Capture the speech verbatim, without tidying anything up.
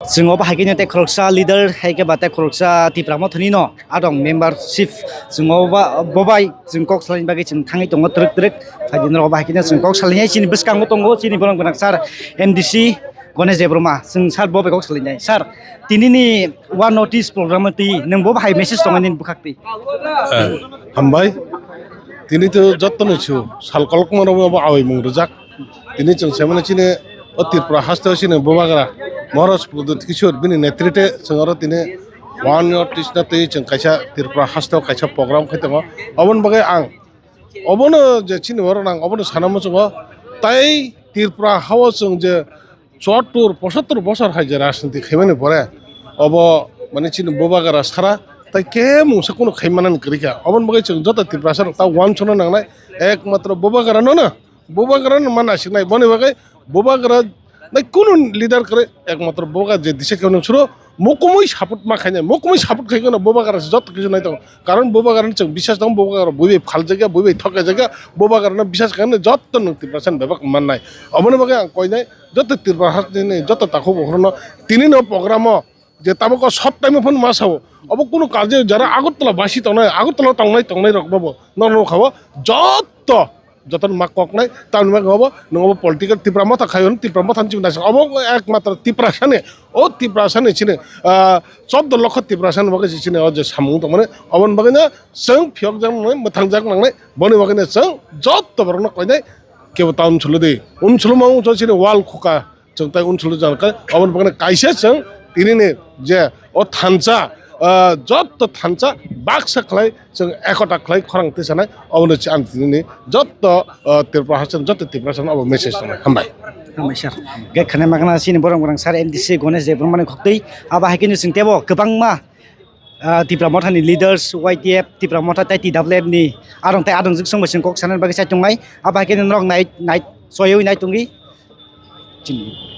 Chwng obo hai khe tei khoroksa leader hai khe ba tei khoroksa Tipra Mothani no adong membership chwng obo ba, bo bai chwng kok salani bagwi chwng thangwi tongo twrwk twrwk. Phaidi norok obo hai khe chwng kok salani hai chini bwskango tongo chini borok gwnang sir M D C Ganesh Debbarma, chwng sir bo bai kok salani hai. Sir, tini ni One North East program twi nwng bo hai message tongo nini bwkhak twi. Eh, hambai. Tini to jottoni su sal kolokma rok bo awai mung rwjak. Tini chwng se mani chini o Tripura haste o chini bubagra Maharaj Pradyut Kishore bini netrite chwng oro tini One North East na twi chwng kaisa Tripura haste o kaisa program khai tongo. Oboni bagwi ang obono je chini borok nang obono sana muchungo tai Tripura hao chwng je chottur pochattur bosor hai je rajniti khaimani pore obo mane chini bubagra sara tai khe mungsa kunu khaimanani kwrwi kha. Oboni bagwi chwng joto Tiprasa rok ta uansukna nangnai ekmatro bubagra no no bubagra no ma naisik nai boni bagwi bubagra nai kunu leader kwrwi ekmatro bubagra je disa khe nung suro mukumui support ma khainai mukumui support khai kheno bubagra se joto kisu nai tongo karon bubagra ni chwng bisas tongo bubagra buibai phaljakya buibai thokjagya bubagra no bisas khainai joto nung Tiprasa ni bebak mannai oboni bagwi ang koinai joto Tripura hasteni joto takhuk bukhurokno tini no program o je tabuk o sot time phano ma sao obo kunu karje jara Agartala basi tongnai Agartala tongnai tongnai rok bobo norok nukha o joto joto ma koknai tamni bagwi obo nwng obo political Tipra Motha khai hwn Tipra Motha ni chibwi naising obo ekmatro Tiprasani o Tiprasani chini ah, chordo lokho Tiprasani bagwi chini o je samung tongmani oboni bagwino chwng phiyokjak nangnai mwthangjak nangnai boni bagwino chwng joto borokno koinai kebo ta unsulu di unsulu ma wngkha chini wal khuka. Chwng tai unsulu jang khe aboni bagwi kaisa chwng tinini je o thansa, ah, joto thansa baksa khlai chwng ekota khlai khorang tisanai obono ang tinini joto, ah, Tripura hasteni joto Tiprasano obo message tongnai. Hambai. Hambai sir. Ge khane magana sini borok borang sir M D C Ganesh Debbarmani khoktwi abo hai khe chwng tebo kwbangma ah, Tipra Mothani leaders, Y T F, Tipra Motha tei T W F ni arong tei adongjwk song bai chwng kok sanani bagwi chai tongnai. Abo hai khe norok nai, nai, soywi nai tongwi. Chini.